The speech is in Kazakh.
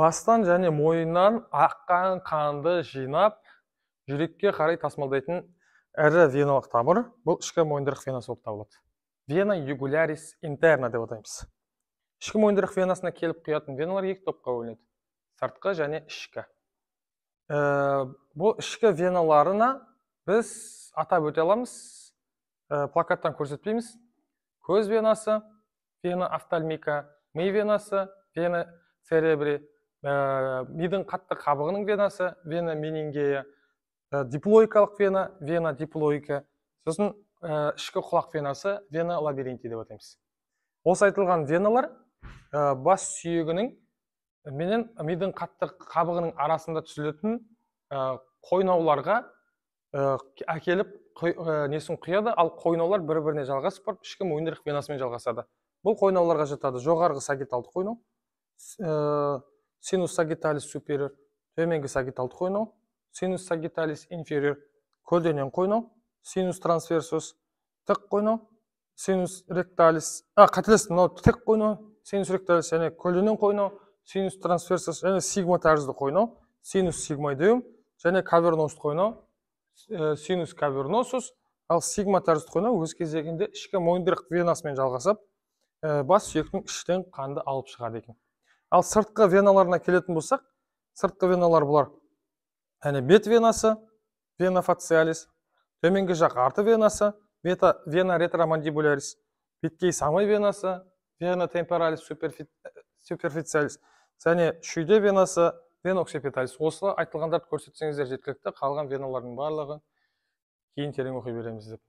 Бастан және мойыннан аққан қанды жинап, жүрекке қарай тасымалдайтын ірі веналық тамыр бұл ішкі мойындырық венасы болып табылады. Вена югулярис интерна деп атаймыз. Ішкі мойындырық венасына келіп құятын веналар екі топқа бөлінеді: сыртқы және ішкі. Бұл ішкі веналарына біз атап өте аламыз, плакаттан көрсетпейміз. Көз венасы, вена офтальмика, ми венасы, вена церебри, мидың қатты қабығының венасы, вена менингея, диплоикалық вена, вена диплоика, сосын ішкі құлақ венасы, вена лабиринти деп атаймыз. Осы айтылған веналар бас сүйегінің менен мидың қатты қабығының арасында түзілетін қойнауларға әкеліп несін құяды, ал қойнаулар бір біріне жалғасып барып ішкі мойындырық венасымен жалғасады. Бұл қойнауларға жатады жоғарғы сагитталды қойнау, синус сагитталис супериор, төменгі сагитталды қойнау, синус сагитталис инфериор, көлденең қойнау, синус трансверсус, тік қойнау, синус ректалис, қателестім, мынау тік қойнау, синус ректалис және көлденең қойнау, синус трансверсус және сигма тәрізді қойнау, синус сигмоидеум және кавернозды қойнау, синус каверносус. Ал сигма тәрізді қойнау өз кезегінде ішкі мойындырық венасымен жалғасып, бас сүйектің іштен қанды алып шығады екен. Ал сыртқы веналарына келетін болсақ, сыртқы веналар бұлар: яғни бет венасы, вена фациалис, төменгі жақ арты венасы, вена ретромандибулярис, беткей самай венасы, вена темпоралис суперфициалис және шүйде венасы, вена оксипиталис. Осы айтылғандарды көрсетсеңіздер жеткілікті, қалған веналардың барлығын кейін терең оқи береміз деп.